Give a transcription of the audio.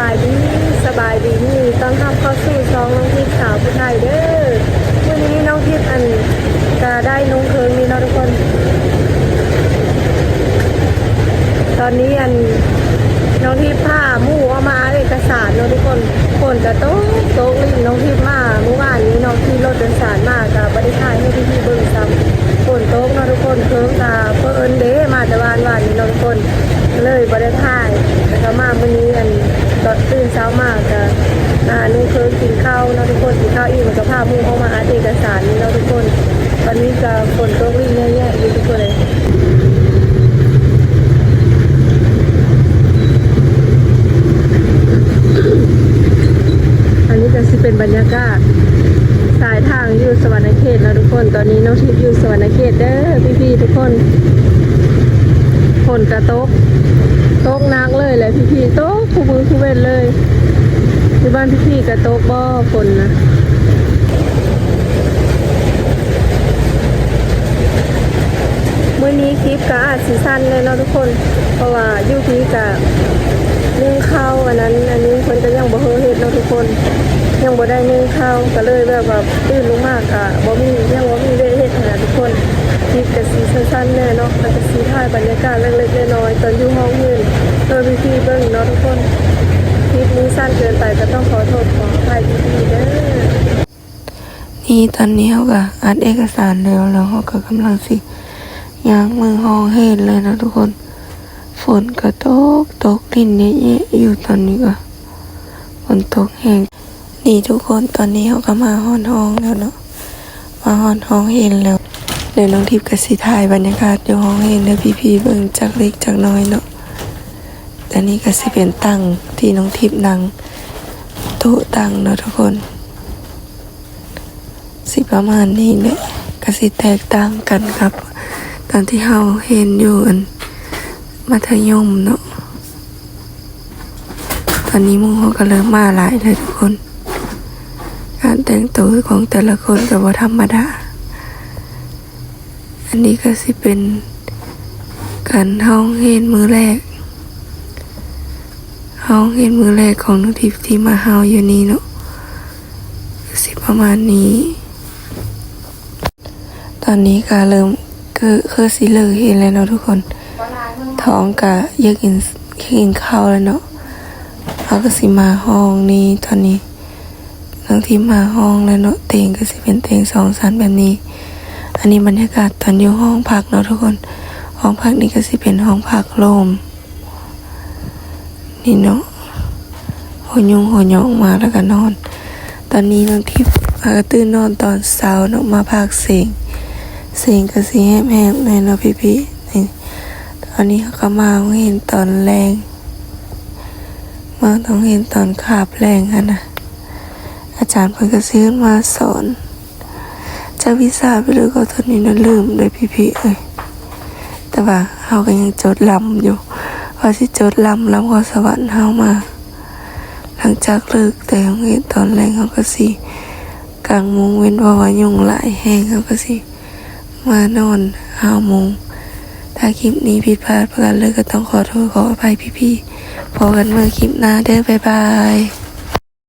ສະບາຍດີ ສະບາຍດີ ຍິນດີຕ້ອນຮັບເຂົ້າສູ່ຊ່ອງນ້ອງທິບສາວຜູ້ໄທເດີ້. ມື້ນີ້ນ້ອງທິບ ອັນ ກະໄດ້ນຸ່ງເຄີງນີ້ເນາະທຸກຄົນ. ຕອນນີ້ ອັນ ນ້ອງທິບພາໝູ່ອອກມາເອກະສານເນາະທຸກຄົນ. ຝົນກະຕົກ ຕົກລິນ. ນ້ອງທິບມາມື້ວານນີ້ເນາະ ຂີ່ລົດໂດຍສານມາ ກະບໍ່ໄດ້ຖ່າຍໃຫ້ພີ່ໆເບິ່ງຊ້ຳ. ຝົນຕົກເນາະທຸກຄົນ ເຄີງກະເພີນເດ້ ມາແຕ່ວານ ວານນີ້ເນາະທຸກຄົນ ເລີຍບໍ່ໄດ້ຖ່າຍ. ແລ້ວກະມາມື້ນີ້ ອັນ ຕອນຕື່ນເຊົ້າມາກະ ອ່າ ນຸ່ງເຄີງກິນເຂົ້າເນາະທຸກຄົນ ກິນເຂົ້າອີ່ມ ແລ້ວກະພາໝູ່ອອກມາອັດເອກະສານນີ້ເນາະທຸກຄົນ. ຕອນນີ້ກະຝົນຕົກລິນແຍະໆຢູ່ທຸກຄົນເອີຍ. ອັນນີ້ກະຊິເປັນບັນຍາກາດສາຍທາງຢູ່ສະຫວັນນະເຂດເນາະທຸກຄົນ. ຕອນນີ້ນ້ອງທິບຢູ່ສະຫວັນນະເຂດເດີ້ພີ່ໆທຸກຄົນ. ຝົນກະຕົກ ຕົກໜັກເລີຍແຫຼະພີ່ໆ ຕົກ ຄູ່ມື້ຄູ່ເວັນເລີຍ. ຢູ່ບ້ານພີ່ໆກະຕົກບໍ່ຝົນນະ? ມື້ນີ້ຄລິບກະອາດຊິສັ້ນແດ່ເນາະທຸກຄົນ ເພາະວ່າຢູ່ພີ້ກະ ໜຶ້ງເຂົ້າ ອັນນັ້ນ ອັນນີ້ເພິ່ນກະຍັງບໍ່ເຮີເຮັດເນາະທຸກຄົນ ຍັງບໍ່ໄດ້ໜຶ້ງເຂົ້າ ກະເລີຍແບບວ່າຕື່ນລົງມາກະບໍ່ມີ ຍັງບໍ່ມີເວເຮັດຫັ້ນນະທຸກຄົນ. ຄລິບກະຊິສັ້ນໆແດ່ເນາະ ແລ້ວກະຊິຖ່າຍບັນຍາກາດເລັກໆນ້ອຍໆຕອນຢູ່ຫ້ອງເຮນ ໃຫ້ພີ່ໆເບິ່ງເນາະທຸກຄົນ. ຄລິບນີ້ສັ້ນເກີນໄປກະຕ້ອງຂໍໂທດຂໍອະໄພພີ່ໆເດີ້. ນີ້ຕອນນີ້ເຮົາກະອັດເອກະສານແລ້ວ ແລ້ວເຮົາກະກຳລັງຊິຍ່າງເມືອຫ້ອງເຮນແລ້ວເນາະທຸກຄົນ. ຝົນກະຕົກ ຕົກລິນແຍະໆຢູ່ ຕອນນີ້ກະຝົນຕົກແຮງ. ນີ້ທຸກຄົນ ຕອນນີ້ເຮົາກະມາຮອດຫ້ອງແລ້ວເນາະ ມາຮອດຫ້ອງເຮນແລ້ວ. ດຽວນ້ອງທິບກະຊິຖ່າຍບັນຍາກາດຢູ່ຫ້ອງເຮນໃຫ້ພີ່ໆເບິ່ງຈັກເລັກຈັກນ້ອຍເນາະ. ອັນນີ້ກະຊິເປັນຕັ່ງທີ່ນ້ອງທິບນັ່ງ ໂຕະຕັ່ງເນາະທຸກຄົນ. ຊິປະມານນີ້ແຫຼະ ກະຊິແຕກຕ່າງກັນກັບຕອນທີ່ເຮົາເຮັນຢູ່ ອັນ ມັດທະຍົມເນາະ. ຕອນນີ້ໝູ່ເຮົາກະເລີ່ມມາຫຼາຍແລ້ວທຸກຄົນ. ການແຕ່ງໂຕຂອງແຕ່ລະຄົນກະບໍ່ທຳມະດາ. ອັນນີ້ກະຊິເປັນການຮ້ອງເຮນມື້ແລກ ຮ້ອງເຮນມື້ແລກຂອງນ້ອງທິບທີ່ມາຮ້ອງຢູ່ນີ້ເນາະ ກະຊິປະມານນີ້. ຕອນນີ້ກະເລີ່ມ ຄື ຄືຊິເລີກເຮນແລ້ວເນາະທຸກຄົນ ທ້ອງກະຢາກກິນ ກິນເຂົ້າແລ້ວເນາະ. ເຮົາກະຊິມາຫ້ອງນີ້ ຕອນນີ້ນ້ອງທິບມາຫ້ອງແລ້ວເນາະ ຕຽງກະຊິເປັນຕຽງສອງຊັ້ນແບບນີ້. ອັນນີ້ບັນຍາກາດຕອນຢູ່ຫ້ອງພັກເນາະທຸກຄົນ ຫ້ອງພັກນີ້ກະຊິເປັນຫ້ອງພັກໂລມ ນີ້ເນາະ ຫົວຍຸງຫົວຫຍອງມາແລ້ວກະນອນ. ຕອນນີ້ນ້ອງທິບ ອາ ກະຕື່ນນອນຕອນເຊົ້າເນາະ ມາພາກເສັງ ເສັງກະຊິແຮບໆແນ່ເນາະພີ່ໆ. ນີ້ ຕອນນີ້ເຮົາກະມາໂຮງຮຽນຕອນແລງ ມາໂຮງຮຽນຕອນຄາບແລງຫັ້ນນະ ອາຈານເພິ່ນກະຊິເອີ້ນມາສອນ ຈັກວິຊາໄປເລີຍ ກໍຕອນນີ້ນະລືມເດີພີ່ໆເອີຍ. ແຕ່ວ່າເຮົາກະຍັງຈົດລຳຢູ່ ວ່າຊິຈົດລຳ ລຳຂອງສະຫວັນເຮົາມາ. ຫຼັງຈາກເລີກແຕ່ໂຮງຮຽນຕອນແລງ ເຮົາກະຊິກາງມຸ້ງ ເວັ້ນວ່າວ່າຍຸງຫຼາຍແຮງ ເຮົາກະຊິມານອນຫ້າໂມງ. ຖ້າຄລິບນີ້ຜິດພາດປະການໃດກະຕ້ອງຂໍໂທດຂໍອະໄພພີ່ໆ. ພໍ້ກັນໃໝ່ຄລິບໜ້າເດີ ບາຍບາຍ.